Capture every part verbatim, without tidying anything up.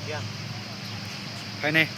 Hai ne.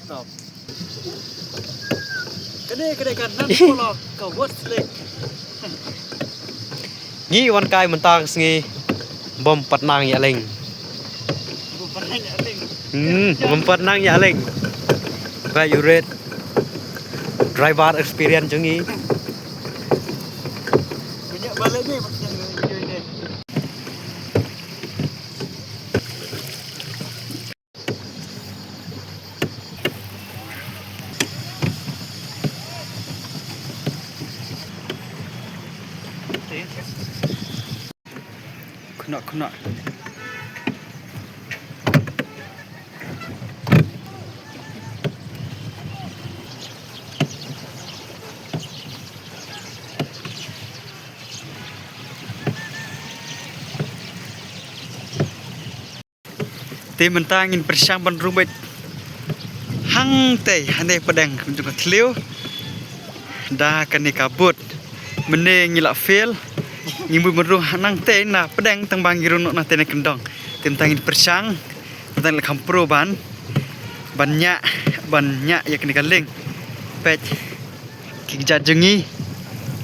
Stop. Kane kane ka nan polo ka West Lake. Ngi wan kai mynta ka sngi bym pat nang ïa leng. Bym pat nang ïa leng. Hmm, bym pat nang ïa leng. Ba ïu ret driver experience jong ngi. Banyak balik ni, maksudnya video ini. Kena, kena. Te mynta ngin pyrshang ban rung beit hangtei, hangtei pdeng, kum jong ka thliew. Da kane ka boat. Mynne ngi la fail. Ngi mut ban rung nangtei na pdeng tang ba ngi rung noh nangtei na kyndong. Te mynta ngin pyrshang. Mynta ngi la kham pro ban. Ban ñiah, ban ñiah ïa kane ka lieng. Peit. Ki kjat jong ngi.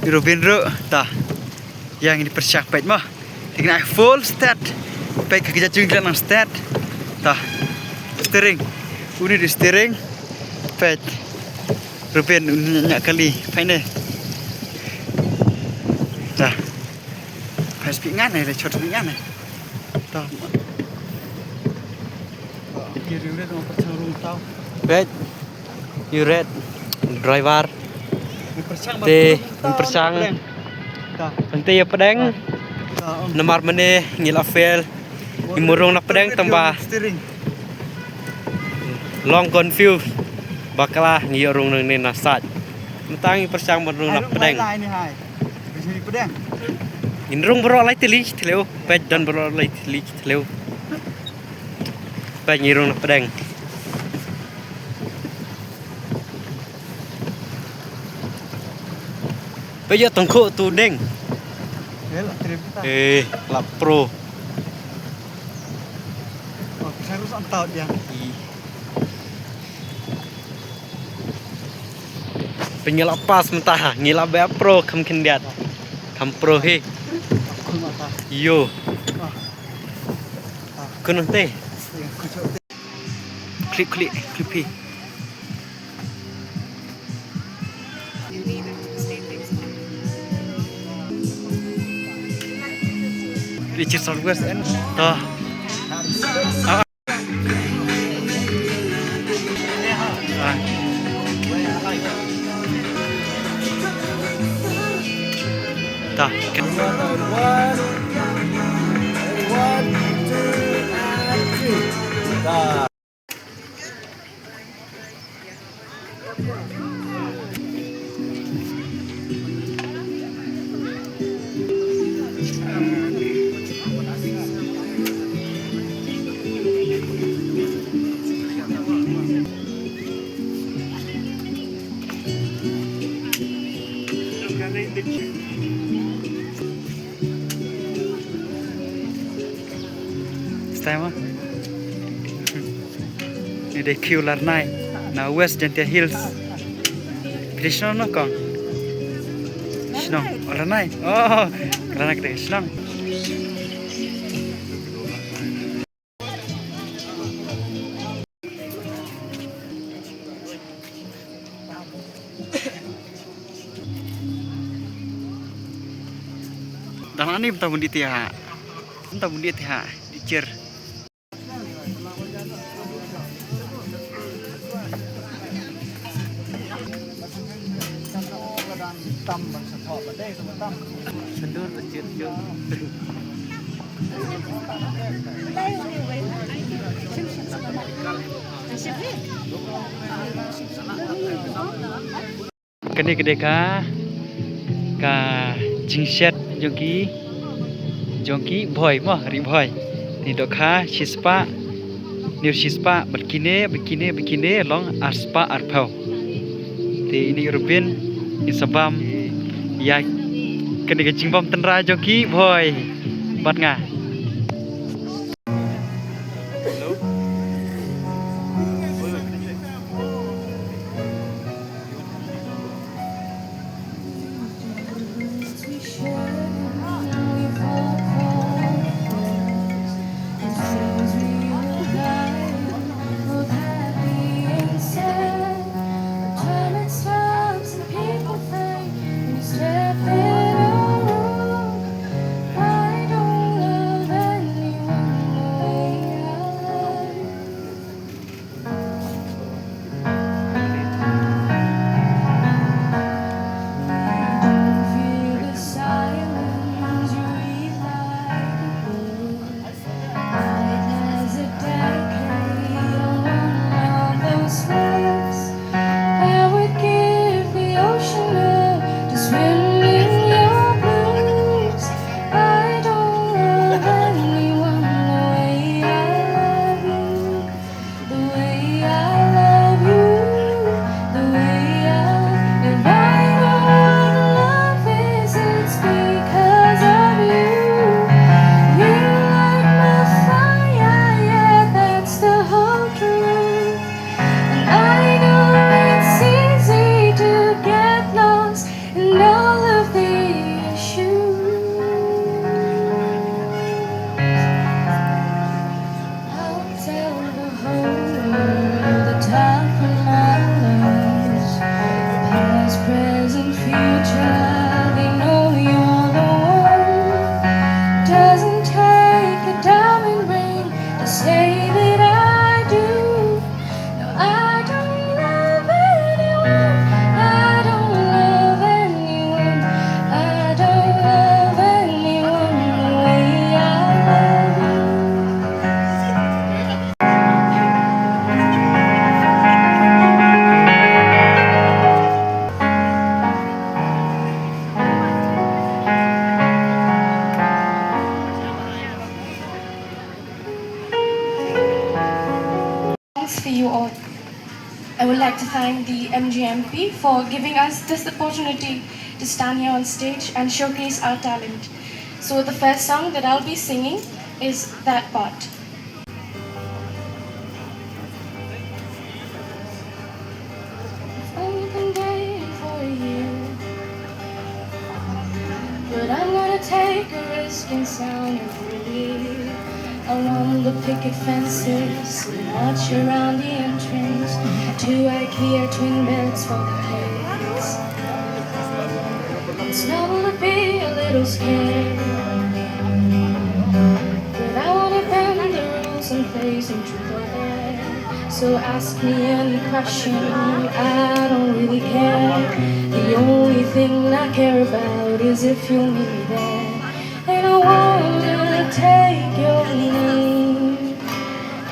Ruben ruh. Ta. Ïa ngin pyrshang peit mo. Te ngin ai full start. Peit ki kjat jong ngi ki la nang start. Ta. Steering. Uni dei steering. Peit. Ruben uni ñiah kali. Peit ne. Ta. Peit spik ngan ne, le chot spik ngan ne. Ta. Peit. Ïu ret driver. Te ngin pyrshang. Hangtei ïa pdeng. Namar mynne ngi la fail. Ngi mut rung na pdeng tang ba long confuse. Bakla ngi ïoh rung nangne na side. Mynta ngi pyrshang ban rung na pdeng. Ngin rung baroh lai tylli thliew. Peit don baroh lai tylli thliew. Peit ngi rung na pdeng. Peit ïa tang khuh tu deng. Eh, la pro. Peit ngi la pass mynta ha, ngi la ba pro kham khyndiat. Kham pro hi. Ïo. Khun nangtei. Clip, clip, clip hi. Richard Southwest and ta. Ah. Ta. One, one, two, and three. Ta. Stai ma? Ni dei queue Larnai na West Jaintia Hills. Phi dei shnong no kong? Shnong. Oh, Larnai. Oh, Larnai ka dei shnong. Dang ani mynta bun di tiha. Mynta bun di tiha. Di cher. Kane ka dei ka, ka jingshet jong ki, jong ki Bhoi mo, ri Bhoi. Ni dohkha shispah, ni shispah, bad kine, bad kine, bad kine, long arspah arphew. Te ini Rubin, ini sa bam, ïa, kane ka jingbam tynrai jong ki Bhoi. Bad nga. Thanks for you all. I would like to thank the M G M P for giving us this opportunity to stand here on stage and showcase our talent. So the first song that I'll be singing is That Part. I've only been dating for a year, but I'm gonna take a risk and sound a rule. Around the picket fences, and watch around the entrance to IKEA twin beds for the kids. It's normal to be a little scared, but I wanna bend the rules and play some truth or dare. So ask me any question, I don't really care. The only thing I care about is if you'll meet me there. And I wanna take your name.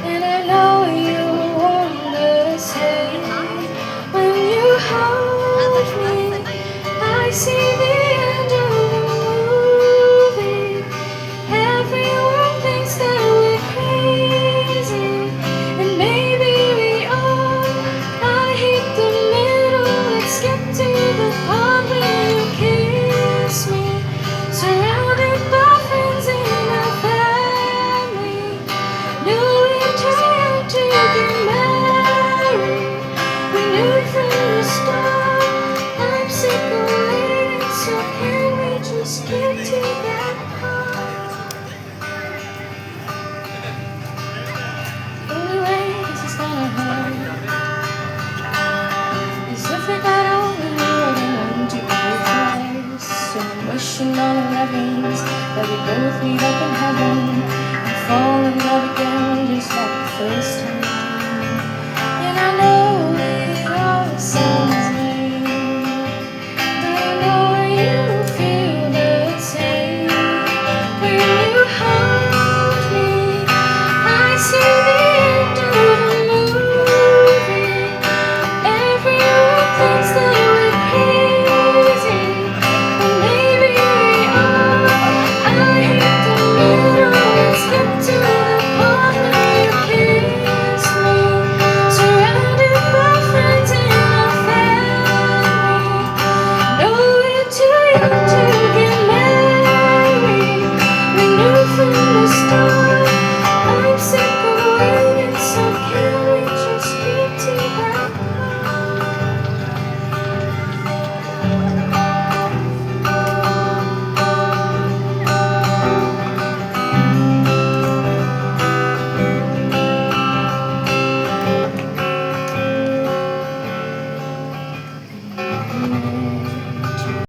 And I know you wanna say, when you hold me, I see the end of the movie. Everyone thinks that we're crazy, and maybe we are. I hate the middle, let's skip to the part where you kiss me, surrounded by friends and our family. dreams that we both meet up in heaven and fall in love again just like the first time.